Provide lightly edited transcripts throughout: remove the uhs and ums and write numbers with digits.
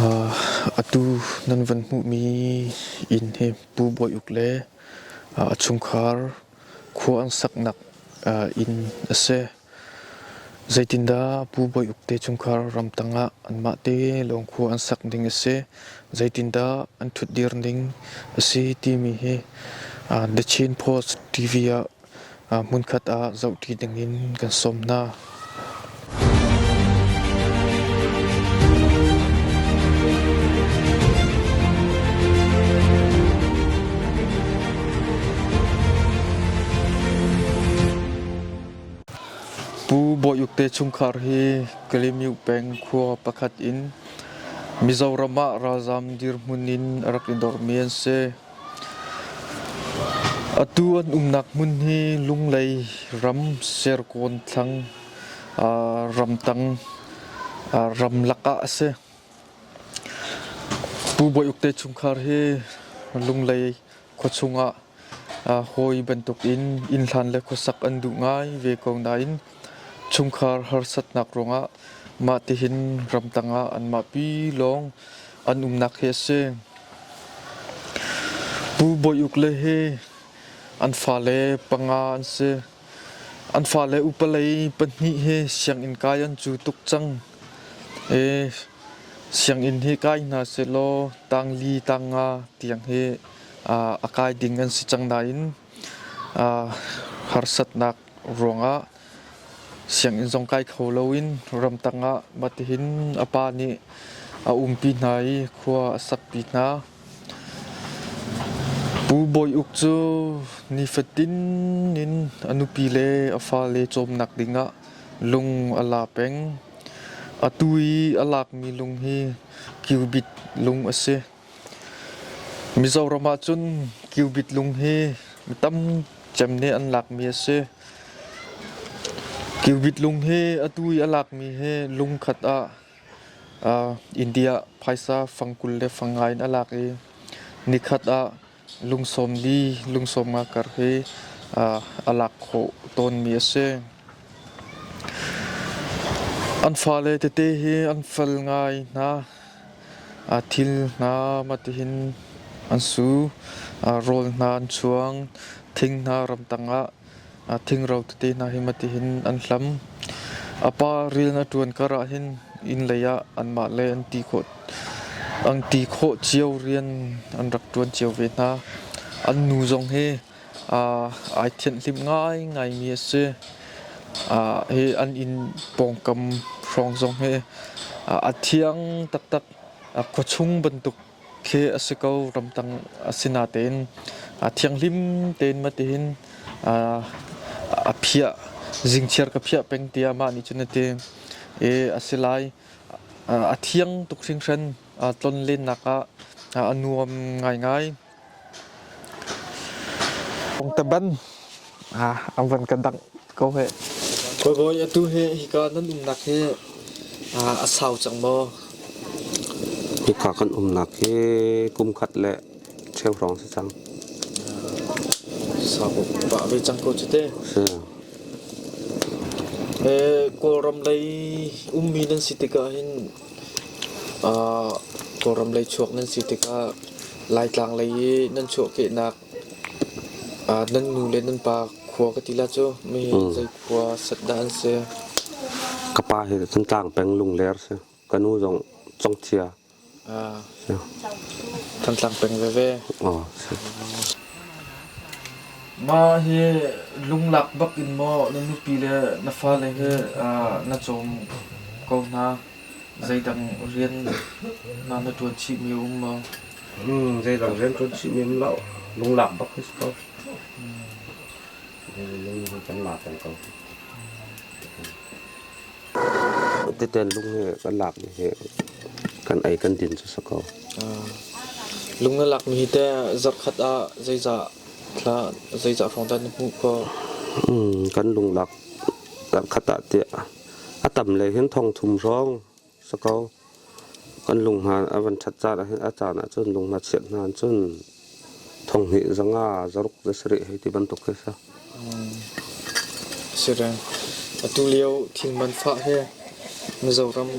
Atu nan van hmuhmi inn hi Pu Bawi Uk le a chungkhar khua an saknak inn a si. Zeitindah Pu Bawi Uk te chungkhar ramtang ah anmah te lawng khua an sak ding a si? Zeitindah an ṭhutdir ning a si timi hi The Chin Post TV ah hmunkhat ah zohṭi dingin kan sawm hna. Pu Bawi Uk te chungkhar hi Kalaymyo peng khua pakhat in Mizoram ah ralzaam dirhmun in a rak i dormi an si. Atu an umnak hmun hi Lunglei ram Serkawn thlang ramtang ramlak ah a si. Pu Bawi Uk te chungkhar hi Lunglei khuachung ah hawi bantukin inn hlan le khuasak an duh ngai ve ko nain chungkhar harsatnak ruangah mah tihin ramtang ah anmah pi lawng an umnak hi a si. Pu Bawi Uk le hi an fale panga an si. An fale upa lei pahnih hi sianginn kai an cu tuk cang. I sianginn hi kai hna sehlaw tangli tangnga tiang hi a kai ding an si cang nain harsatnak ruangah sianginn zong kai kho loin ramtang ah matihin a pa nih a umpi hna i khua a sakpi hna. Pu Bawi Uk cu nifatin in a nupi le a fale cawmnak dingah lung a la peng. Atu i a lakmi lung hi cubit lung a si. Mizoram ahcun cubit lung hi mi tam cem nih an lakmi a si. Cubit lung hi atu i a lakmi hi lung khat ah India phaisa fang 20 le fang nga in a lak i nikhat ah lung 40 lung 50 kar hi a lak khawh tawnmi a si. An fale tete hi an fel ngai hna. Thil hna matihin an su, rawl hna an chuang, thing hna ramtang ah thingro tete hna hi matihin an hlam. A pa rian a ṭuan kar ah hin inn lei ah anmah le an ti khawh an ti khawh cio rian an rak ṭuan cio ve hna. An nu zong hi ai thianhhlimh ngaingaimi a si. Hi an inn pawngkam hrawng zong hi a thiang taktak. Khuachung bantuk khi a si ko. Ramtang a si natein thianghlim tein matihin a phiah zingchiar ka phiah peng tiah mah nih cun a ti. I a si lai. A thiang tuk hringhran. Tlonlennak ah a nuam ngaingai. Pongtaban an van ka dangh ko heh. Kawi atu hi hika nan umnak hi a sau cang maw? Hika kan umnak hi kum khat le cheu hrawng si cang. Sau pah ve cang ko cu te. Si. Kawlram lei ummi nan si tikah hin Kawlram lei chuak nan si tikah Laitlang lei i nan chuahkehnak nan nu le nan pa khua ka ti la cu mi zei khua set dah an si? Ka pa hi Thantlang peng Lungler si. Ka nu zong Congthia. Thantlang peng veve. Aw si. Mah hi lunglak bak in maw na nupi le na fale hi na cawm ko hna? Zeidang rian na na ṭuan chihmi a um maw? Zeidang rian ṭuan chihmi um lo. Lunglak bak hi si ko. Lung hi kan la peng ko. Teten lung hi kan lakmi hi kan ei kan din cu si ko. Lung na lakmi hi teh zarhkhat ah zeizah thla zeizah hrawng dah na hmuh khawh? Kan lunglak zarhkhat ah tiah a tam lei hin thong thum hrawng si ko. Kan lung hna a van ṭhat caan ah hin a caan ah cun lung hna chiat hna cun thong hnih zanga zaruk zasarih hei ti bantuk khi si. Si reng. Atu lio thil man fah he Mizoram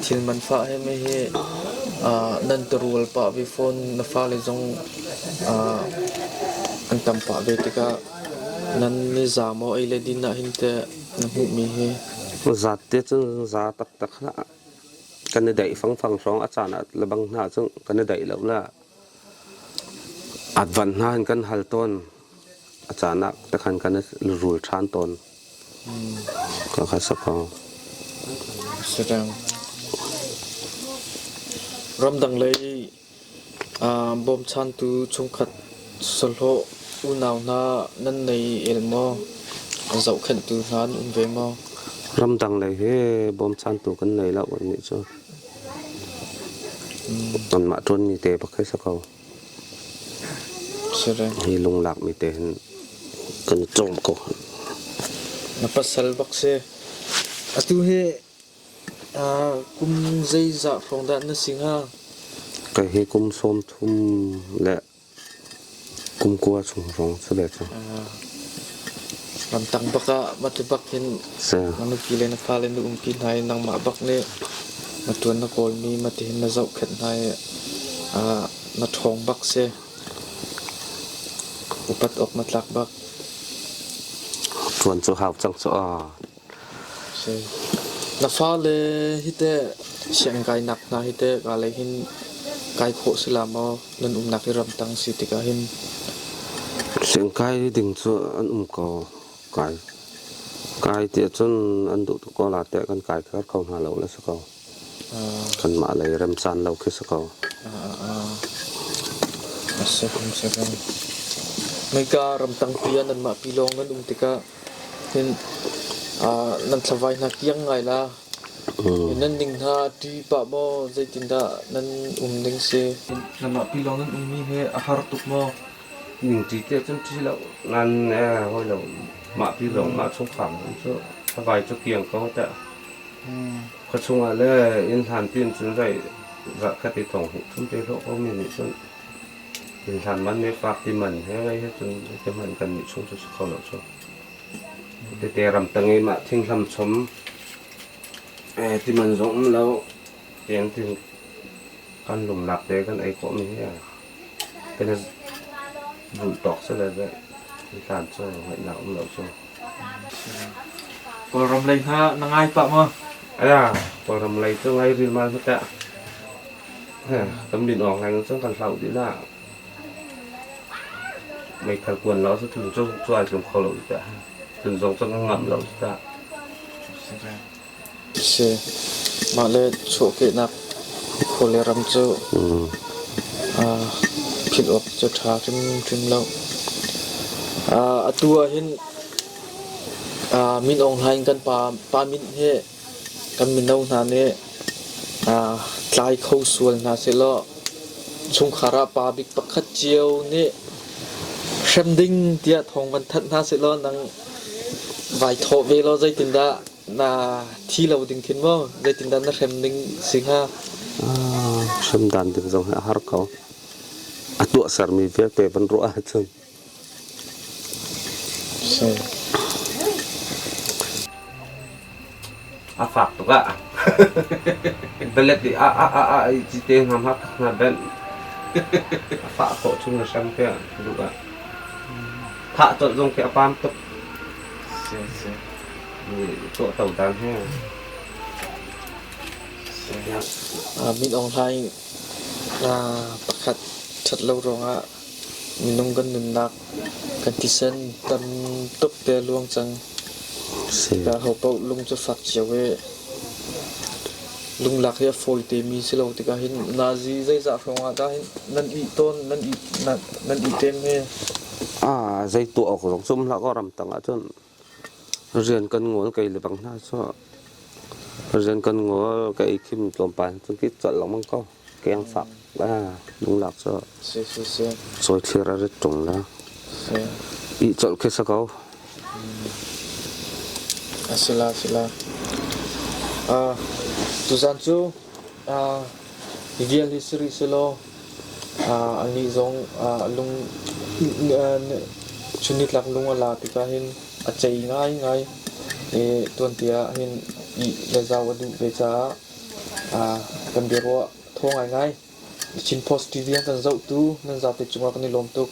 thil man fah he me hi nan terual pah ve fawn. Na fale zong an tam pah ve tikah nan i za maw ei le din ah hin teh na hmuhmi hi? Zat te cun za taktak hlah. Kan i daih fangfang hrawng a caan ah lebang hna cu kan i daih lo la. Advan hna hin kan hal tawn. A caan ah takhan kan i rul ṭhan tawn. Ka kha sa ko. Sarang. Ramdang lei bawmchantu chungkhat sahlawh unau hna nan nei el maw? Zohkhenhtu hna an um ve maw? Ramdang lei hi bawmchantu kan nei lo nih cu. Kanmah ṭuanmi te bak hi si ko. Hi lunglak mi te hin kan i cawm ko. Na pasal bak si. Atu hi kum zeizah hrawng dah na si hnga? Kei hi kum 30 le kum 9 chung hrawng si ve cang. Ramtang bak ah mati bak hin na nupi le na fale na umpi hna i nangmah bak nih na ṭuan na kawlmi mati hin na zohkhenh hna i na ṭhawng bak si. Upat awk na tlak bak. Ṭuan cu hau cang cu aw. Si. Na fale hi teh sianginn kainak hna hi teh ka lei hin kai khawh si la maw? Nan umnak hi ramtang si tikah hin. Sianginn kai ding cu an um ko. Kai. Kai tiah cun an duh tuk ko la teh kan kai kher kho hna lo le si ko. Kanmah lei remcaan lo khi si ko. A si si Meika ramtang pi ah nanmah pi lawng nan um tikah hin nan thlavai hna kiang ngai la. Nan ning hna ṭi pah maw zeitindah nan um ning si? Nanmah pi lawng nan ummi hi a har tuk maw? Ningṭi te cun ṭi lo ngan hawi lo mah pi lawng mah chungkhar cu thlavai cu kiang ko teh. Khuachung ah le inn hlan pin cun zei zarhkhat i thong hnih thum te hlawh komi nih cun inn hlan man me fak ti man he vei he cun ti hmanh kan nih chung cu si kho lo cu. Tete ramtang i mah thinghlam chom ti man zong um lo tiang tin kan lungnak te kan ei khawhmi hi kan i bulh tawk si le inn hlan cu ngaihnak um lo cu. Kawlram lei hna na ngai pah maw? Aya, Kawlram lei cu ngai rilmal hna teh. Kan min awng hleng cun kan hloh dih na. Meithal kuan lo cu tlung cu cu ai tlung kho lo teh. Tlun zong cu kan ngamh lo teh. Si. Mah le chuahkehnak khua le ram cu philh awk cu ṭha hrimhrim lo. Atu ah hin Min Aung Hlaing kan pa min hi kan mino hna nih tlai kho sual hna sehlaw chungkhar ah pa bik pakhat cio nih hrem ding tiah thawng van thanh hna sehlaw nang vai thawh ve law zeitindah na thi lo ding khin maw zeitindah na hrem ding si hnga? Hrem dan ding zong hi a har ko. A tuahsermi vialte van ruah ahcun. Si. A fak tuk ah. Belet i a a a a i cite hna hma hna benh. A fah khawh chung na hrem te duh ah. Thah colh zong khi a pam tuk. Si si. Tuahto dan he. Min Aung Hlaing pakhat ṭhat lo ruangah minung kan nunnak kan thisen tam tuk te a luang cang. Tikah hopaoh lung cu fak cio i lunglak hi a fawi temi si lo tikah hin nazi zeizah hrawng ah dah hin nan ih tawn nan ih nan ih tem hi? Zei tuah awk zong cum hlah kaw ramtang ahcun Rian kan ngol kei le bang hna cu rian kan ngol ka ei khim tlawmpal cun ki colh lengmang ko. Keng fak lunglak cu Si si si. cawi thlir a rit ṭung la. Si. Ih colh khi si ko. A si la si la. Tuzan cu hi vial hi si rih selaw anih zong lung chunnitlak lung a la tikah hin a cei ngaingai i tuanbia ah hin. Ih le zau a duh ve caah kan biaruah thaw ngaingai. Chin Post TV an kan zohtu nan zate cungah kan i lawm tuk.